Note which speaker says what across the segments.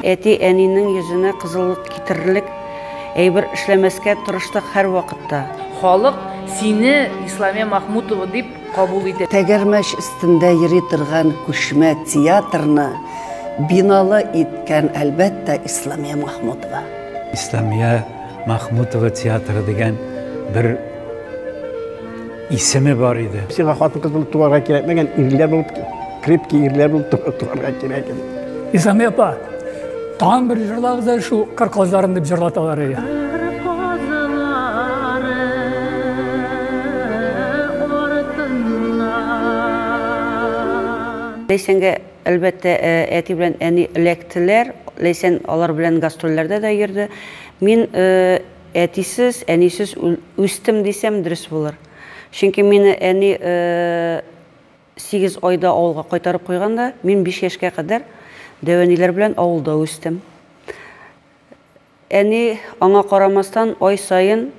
Speaker 1: Әти-әнинең йөзенә кызыллык китерерлек әйбер эшләмәскә тырыштык һәрвакытта.
Speaker 2: Халык сине Исламия Махмутова дип кабул итә.
Speaker 3: Тәгәрмәч өстендә йөри торган күчмә театрны биналы иткән, әлбәттә, Исламия Махмутова.
Speaker 4: Исламия Махмутова театры дигән бер исеме бар иде.
Speaker 5: Сиңа хатын-кыз булып туарга кирәкмәгән, ирләр булып, крепкий ирләр булып туарга кирәк иде.
Speaker 6: Исламия апа, тагын бер җырлагыз әле шул кыр казларын дип җырлаталар иде.
Speaker 1: Ләйсәнгә, әлбәттә, әти белән әни эләктеләр. Ләйсән алар белән гастрольләрдә дә йөрде. Мин әтисез, әнисез үстем дисәм, дөрес булыр. Чөнки мине әни 8 айда авылга кайтарып куйган да, мин 5 яшькә кадәр дәү әниләр белән авылда үстем. Әни аңа карамастан ай саен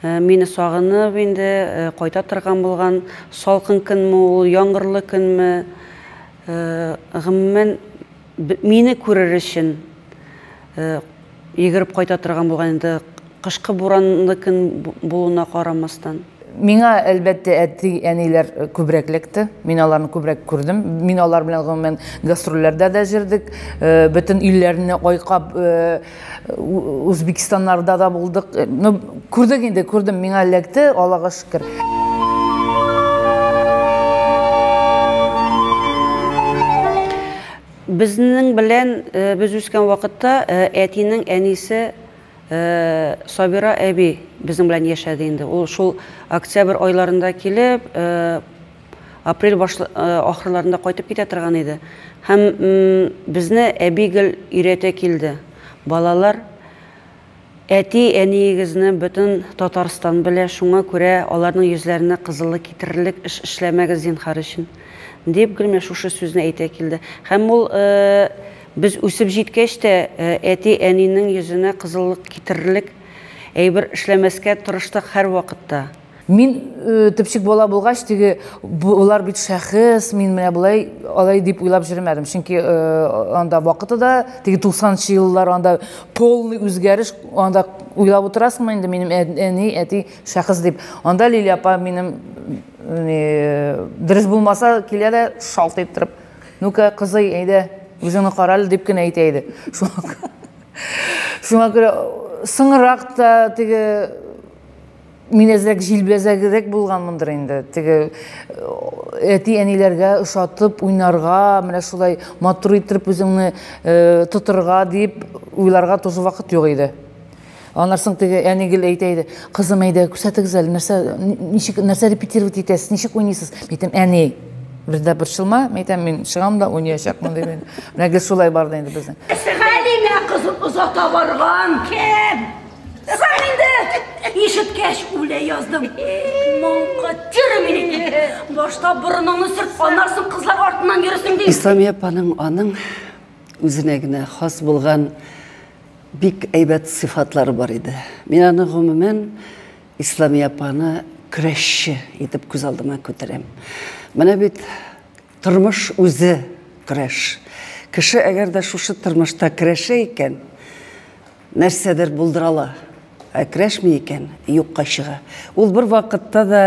Speaker 1: мине сагынып инде кайта торган булган. Салкын көнме ул, яңгырлы көнме, гомумән мине күрер өчен йөгереп кайта торган булган инде, кышкы буранлы көн булуына карамастан.
Speaker 2: Миңа, әлбәттә, әти-әниләр күбрәк эләкте. Мин аларны күбрәк күрдем. Мин алар белән гомумән гастрольләрдә дә җырдык. Бөтен илләрне айкап, Узбекистаннарда да булдык. Ну, күрдек инде, күрдем. Миңа эләкте, Аллага шөкер.
Speaker 1: Безнең белән без үскән вакытта әтинең әнисе Сабира әби безнең белән яшәде инде. Ул шул октябрь айларында килеп, апрель ахырларында кайтып китә торган иде. Һәм безне әби гел өйрәтә килде. Балалар, әти-әниегезне бөтен Татарстан белә, шуңа күрә аларның йөзләренә кызыллык китерерлек эш эшләмәгез зинһар өчен, дип гел менә шушы сүзне әйтә килде. Һәм ул без үсеп җиткәч тә әти-әнинең йөзенә кызыллык китерерлек әйбер эшләмәскә тырыштык һәрвакытта.
Speaker 2: Мин төпчек бала булгач, теге болар бит шәхес, мин менә болай алай дип уйлап йөрмәдем. Чөнки анда вакыты да, теге 90 еллар анда полный үзгәреш, анда уйлап утырасыңмы инде минем әни, әти шәхес дип. Анда Лилия апа минем дөрес булмаса килә дә шалт иттереп, ну-ка, кызый, әйдә, үзеңне кара әле дип кенә әйтә иде. Шуңа күрә соңрак та теге мин әзрәк җилбәзәгрәк булганмындыр инде. Теге әти-әниләргә ошатып уйнарга, менә шулай матур иттереп үзеңне тотырга дип уйларга тоже вакыт юк иде. Аннан соң теге әни гел әйтә иде, кызым, әйдә, күрсәтегез әле, нәрсә, ничек, нәрсә репетировать итәсез, ничек уйныйсыз? Мин әйтәм, әни, бер дә борчылма, мин әйтәм, мин чыгам да уйнаячакмын дип. Менә гел шулай барды инде безнең.
Speaker 7: Хәлимә кызын озата барган. Кем? Соң инде! Ишеткәч, үлә яздым. Маңка тире минеке. Башта борыныңны сөрт, аннан соң кызлар артыннан йөресең ди.
Speaker 3: Исламия апаның аның үзенә генә хас булган бик әйбәт сыйфатлары бар иде. Мин аны гомумән Исламия апаны көрәшче итеп күз алдыма күтәрәм. Менә бит тормыш үзе көрәш. Кеше әгәр дә шушы тормышта көрәшә икән, нәрсәдер булдыра ала. Ә көрәшми икән, юкка чыга. Ул бер вакытта да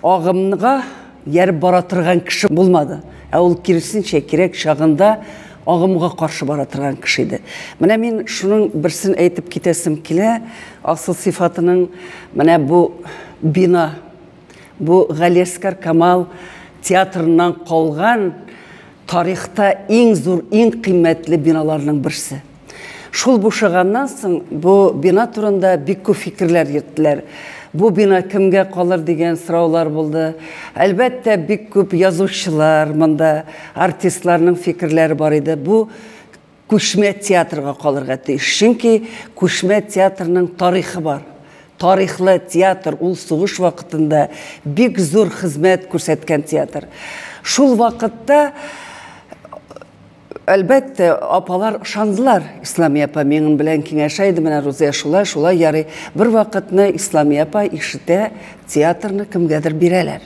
Speaker 3: агымга ярып бара торган кеше булмады. Ә ул киресенчә кирәк чагында агымга каршы бара торган кеше иде. Менә мин шуның берсен әйтеп китәсем килә. Асыл сыйфатының менә бу бина, бу Галиәсгар Камал театрыннан калган тарихта иң зур, иң кыйммәтле биналарның берсе. Шул бушаганнан соң бу бина турында бик күп фикерләр йөрттеләр. Бу бина кемгә калыр дигән сораулар булды. Әлбәттә, бик күп язучылар монда, артистларның фикерләре бар иде. Бу күчмә театрга калырга тиеш. Чөнки күчмә театрның тарихы бар. Тарихлы театр, ул сугыш вакытында бик зур хезмәт күрсәткән театр. Шул вакытта әлбәттә, апалар ышандылар. Исламия апа минем белән киңәшә иде, менә Рузия шулай, шулай ярый. Бер вакытны Исламия апа ишетә, театрны кемгәдер бирәләр.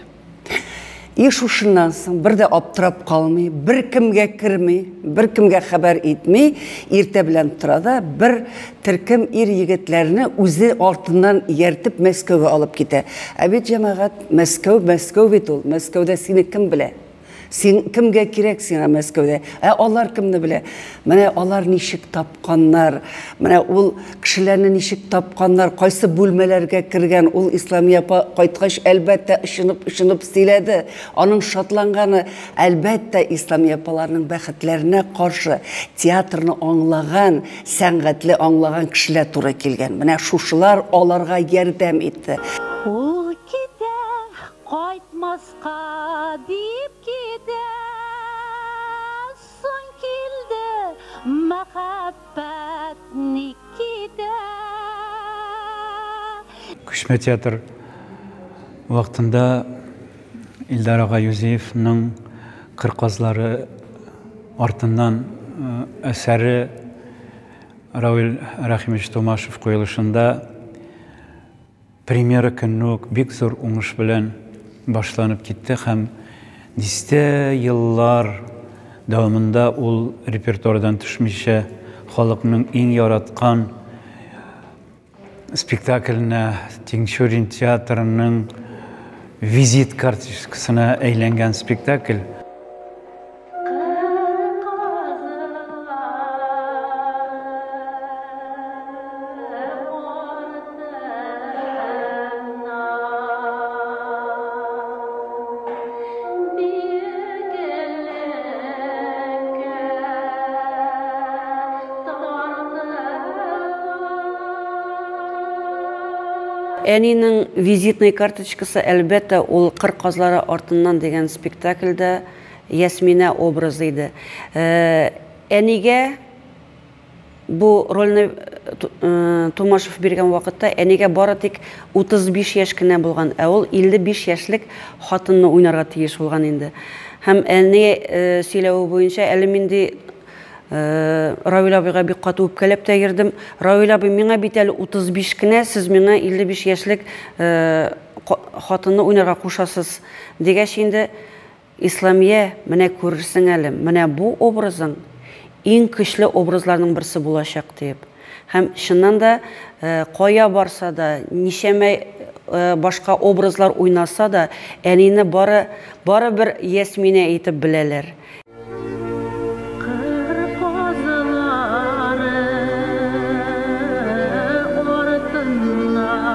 Speaker 3: И шушыннан соң бер дә аптырап калмый, беркемгә керми, беркемгә хәбәр итми, иртә белән тора да бер төркем ир-егетләрне үзе артыннан ияртеп Мәскәүгә алып китә. Ә бит, җәмәгать, Мәскәү, Мәскәү бит ул, Мәскәүдә сине кем белә? Син кемгә кирәк сиңа Мәскәүдә? Ә алар кемне белә? Менә алар ничек тапканнар, менә ул кешеләрне ничек тапканнар, кайсы бүлмәләргә кергән, ул Исламия апа кайткач, әлбәттә, очынып-очынып сөйләде. Аның шатланганы, әлбәттә, Исламия апаларның бәхетләренә каршы театрны аңлаган, сәнгатьле аңлаган кешеләр туры килгән. Менә шушылар аларга ярдәм итте.
Speaker 8: Ул китә, кайтмаска дип китә. Соң килде мәхәббәт ник китә.
Speaker 4: Күчмә театр вакытында Илдар ага Юзеевның Кыр казлары артыннан әсәре Равил Рәхимович Тумашев куелышында Премьера көнне үк бик зур уңыш белән башланып китте һәм дистә еллар дәвамында ул репертуардан төшмичә халыкның иң яраткан спектакленә, Тинчурин театрының визит карточкасына әйләнгән спектакль.
Speaker 1: Әнинең визитный карточкасы, әлбәттә, ул Кыр казлары артыннан дигән спектакльдә Ясминә образы иде. Әнигә бу рольне Тумашев биргән вакытта әнигә бары тик 35 яшь кенә булган, ә ул 55 яшьлек хатынны уйнарга тиеш булган инде. Һәм әни сөйләве буенча, әле мин ди Равил абыйга бик каты үпкәләп тә йөрдем. Равил абый, миңа бит әле 35 кенә, сез миңа 55 яшьлек хатынны уйнарга кушасыз, дигәч инде, Исламия, менә күрерсең әле, менә бу образың иң көчле образларның берсе булачак, диеп. Һәм чыннан да, кая барса да, ничәмә башка образлар уйнаса да, әнине бары, барыбер Ясминә итеп беләләр.
Speaker 8: Кыр казлары артыннан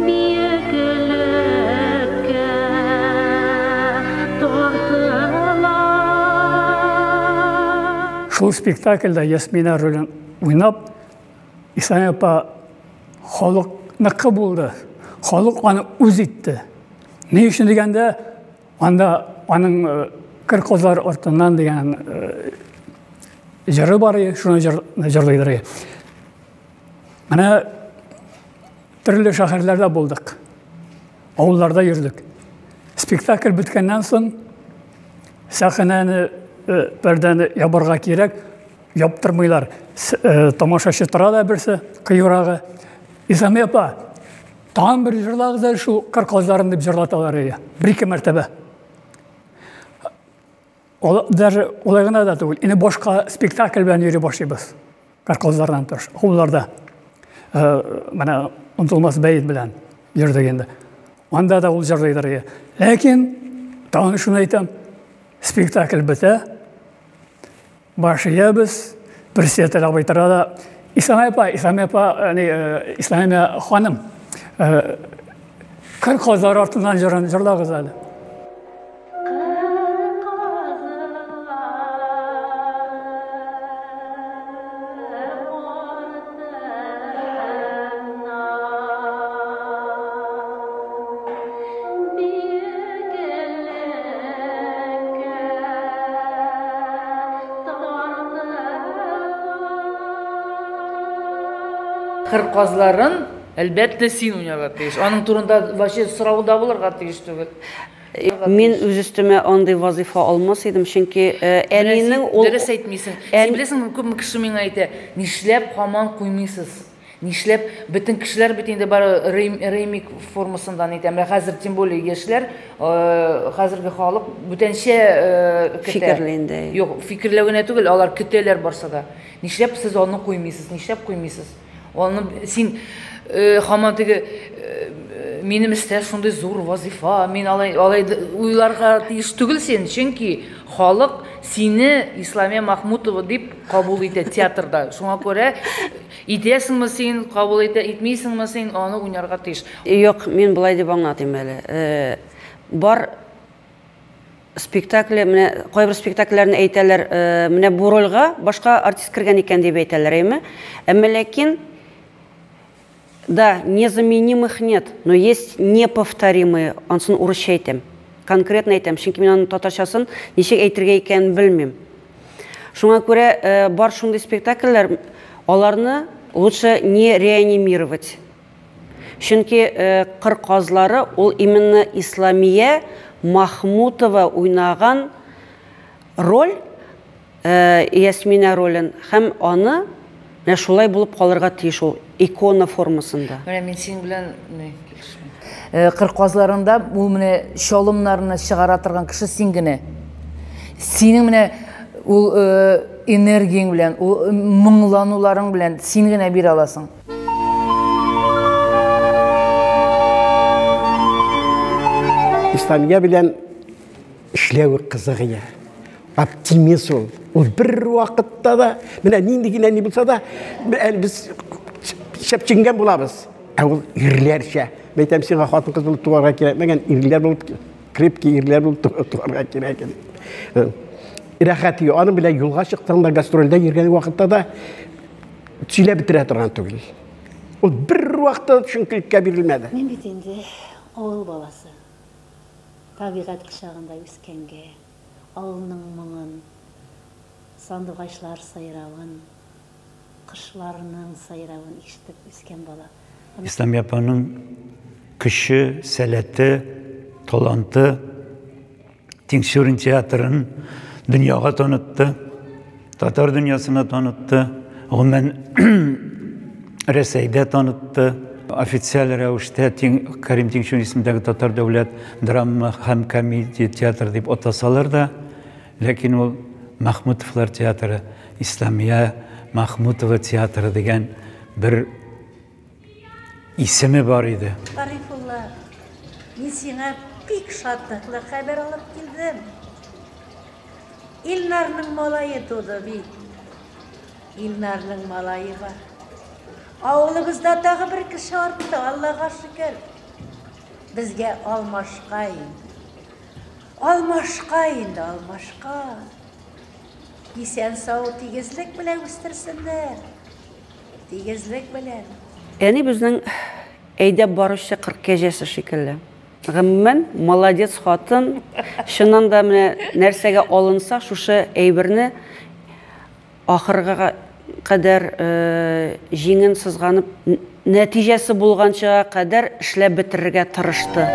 Speaker 8: биеклеккә тартыла.
Speaker 6: Шул спектакльдә Ясминә ролен уйнап, Исламия апа халыкныкы булды. Халык аны үз итте. Ни өчен дигәндә, анда аның Кыр казлар артыннан дигән җыры бар, шуны җырлыйдыр. Менә төрле шәһәрләрдә булдык. Авылларда йөрдек. Спектакль беткәннән соң сәхнәне, пәрдәне ябарга кирәк, яптырмыйлар. Тамашачы тора да берсе, кыюрагы. Исламия апа, тагын бер җырлагыз әле шул Кыр казларын дип җырлаталар иде. Бер-ике мәртәбә. Ул даже улай гына да түгел. Инде башка спектакль белән йөри башлыйбыз. Кыр казлардан тыш, авылларда. Менә онытылмас бәет белән йөрдек инде. Анда да ул җырлыйдыр иде. Ләкин тагын шуны әйтәм, спектакль бетә. Баш иябез, председатель абый тора да, Исламия апа, Исламия апа, ни, Исламия ханым, Кыр казлары артыннан җырын җырлагыз әле.
Speaker 2: Кыр казларын, әлбәттә, син уйнарга тиеш. Аның турында вообще сорау да булырга тиеш түгел.
Speaker 1: Мин үз өстемә андый вазыйфа алмас идем, чөнки әнинең ул...
Speaker 2: Дөрес әйтмисең. Син беләсеңме, күпме кеше миңа әйтә, нишләп һаман куймыйсыз? Нишләп бөтен кешеләр бит инде бары ремик формасында нитә. Менә хәзер тем более яшьләр, хәзерге халык бүтәнчә көтә.
Speaker 1: Фикерли инде.
Speaker 2: Юк, фикерләү генә түгел, алар көтәләр барса да. Нишләп сез аны куймыйсыз? Нишләп куймыйсыз? Аны син һаман теге минем өстә шундый зур вазифа, мин алай алай уйларга тиеш түгел син, чөнки халык сине Исламия Махмутова дип кабул итә театрда. Шуңа күрә итәсеңме син, кабул итә, итмисеңме син, аны уйнарга тиеш.
Speaker 1: Юк, мин болай дип аңлатыйм әле. Бар спектакле, менә кайбер спектакльләрне әйтәләр, менә бу рольгә башка артист кергән икән дип әйтәләр, әйме? Әмма ләкин да, незаменимых нет, но есть неповторимые. Ансын урысча әйтәм. Конкретно әйтәм, чөнки мин аның татарчасын ничек әйтергә икәнен белмим. Шуңа күрә бар шундый спектакльләр, аларны лучше не реанимировать. Чөнки Кыр казлары ул именно Исламия Махмутова уйнаган роль, Ясминә ролен, һәм аны менә шулай булып калырга тиеш ул икона формасында.
Speaker 2: Менә мин синең белән килешмим. Кыр казларында ул менә чалымнарны чыгара торган кеше син генә. Синең менә ул энергияң белән, ул моңлануларың белән син генә бирә аласың.
Speaker 5: Исламия белән эшләве кызык иде. Оптимист ул. Ул бер вакытта да, менә нинди генә ни булса да, әле без чәпченгән булабыз. Ә ул ирләрчә. Мин әйтәм, сиңа хатын-кыз булып туарга кирәкмәгән, ирләр булып, крепкий ирләр булып туарга кирәк. Рәхәт, аның белән юлга чыктың да, гастрольдә йөргән вакытта да сөйләп бетерә торган түгел. Ул бер вакытта да төшенкелеккә бирелмәде.
Speaker 8: Мин бит инде авыл баласы. Табигать кочагында үскәнгә, авылның моңын, сандугачлар сайравын, кошларның сайравын ишетеп үскән бала.
Speaker 4: Исламия апаның көче, сәләте, таланты Тинчурин театрын дөньяга танытты, татар дөньясына танытты, гомумән Рәсәйдә танытты. Официаль рәвештә Карим Тинчурин исемендәге татар дәүләт драма һәм комедия театры дип атасалар да, ләкин ул Махмутовлар театры, Исламия Махмутова театры дигән бер исеме бар иде.
Speaker 8: Гарифулла, мин сиңа бик шатлыклы хәбәр алып килдем. Илнарның малае туды бит. Илнарның малае бар. Авылыбызда тагы бер кеше артты, Аллага шөкер. Безгә алмашка инде. Алмашка инде, алмашка. Исән сау тигезлек белән үстерсеннәр. Тигезлек белән.
Speaker 1: Әни безнең әйдәп баручы кырк кәҗәсе шикелле. Гомумән, молодец хатын. Чыннан да менә нәрсәгә алынса, шушы әйберне ахырга кадәр җиңен сызганып, нәтиҗәсе булганчыга кадәр эшләп бетерергә тырышты.